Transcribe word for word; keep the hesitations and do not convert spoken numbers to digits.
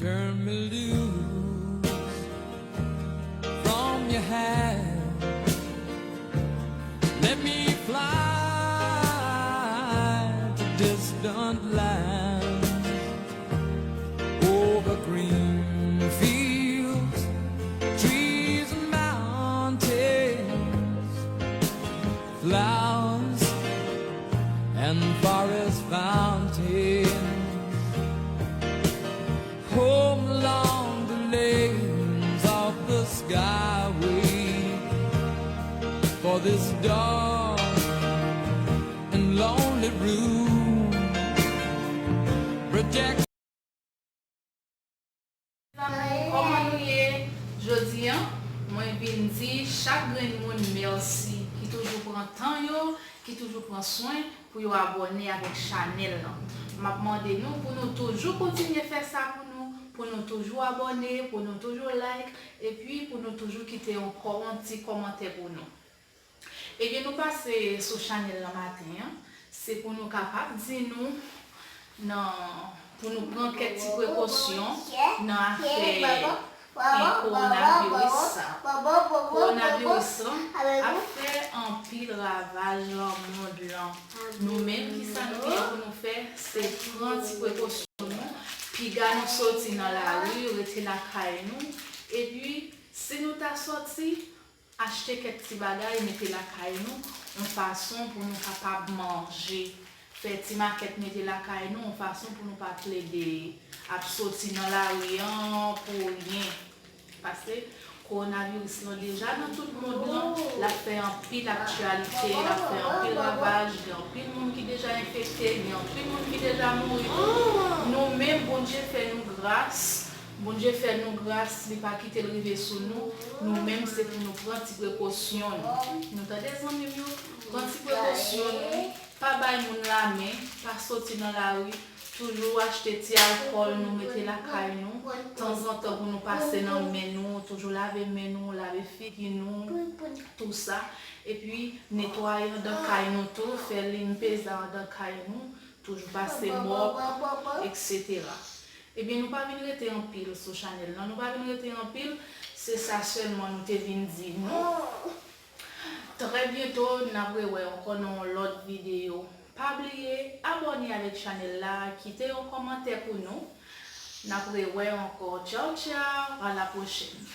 Turn me loose from your hand. Let me fly to distant lands, over green fields, trees and mountains, flowers and forest fountains, home along the lanes of the skyway. For this dark and lonely room, project. Zanmi, kòman nou ye? Jodi a, mwen vin di chak grenn moun mèsi ki toujou pran tan yo, ki toujou pran swen pou yo abòne avèk chanèl lan. M ap mande nou pou nou toujou kontinye fè sa pou nou, pou nou toujou abòne, pou nou toujou like, epi pou nou toujou kite yon kò-, yon ti kòmantè pou nou. Ebyen, nou pase sou chanèl lan maten an, se pou nou kapab di nou nan, pou nou pran kèk ti prekosyon nan afè, e, kowonaviris sa. Kowonaviris lan ap fè anpil ravaj nan mond lan. Nou menm, ki sa nou gen pou nou fè? Se pran ti prekosyon nou. Piga nou soti nan lari, rete lakay nou. Epi, si nou ta soti, achte kèk ti bagay, mete lakay nou, yon fason pou nou kapab manje. Fè ti makèt mete lakay nou, yon fason pou nou pa plede ap soti nan lari an pou ryen. Paske kowonaviris lan deja nan tout mond lan, l ap fè anpil aktyalite, l ap fè anpil ravaj, gen anpil moun ki deja enfekte, gen anpil moun ki deja mouri tou. Nou menm, Bondye fè nou gras, Bondye fè nou gras, li pa kite l rive sou nou. Nou menm, se pou nou pran ti prekosyon nou. Nou tande, zanmi m yo? Pran ti prekosyon nou. Pa bay moun lamen, pa soti nan lari. Toujou achte ti alkòl nou mete lakay nou. Tanzantan pou nou pase nan men nou, toujou lave men nou, lave figi nou, tou sa. Epi, netwaye anndan kay nou tou, fè linpeza anndan kay nou, toujou pase mòp, etsetera. Ebyen, nou pa vin rete anpil sou chanèl lan, nou pa vin rete anpil, se sa sèlman nou te vin di nou. Trè byento, n ap rewè ankò nan yon lòt videyo. Pa bliye abòne avèk chanèl la, kite yon kòmantè pou nou. N ap rewè ankò. Tchaw, tchaw, a la pwochèn.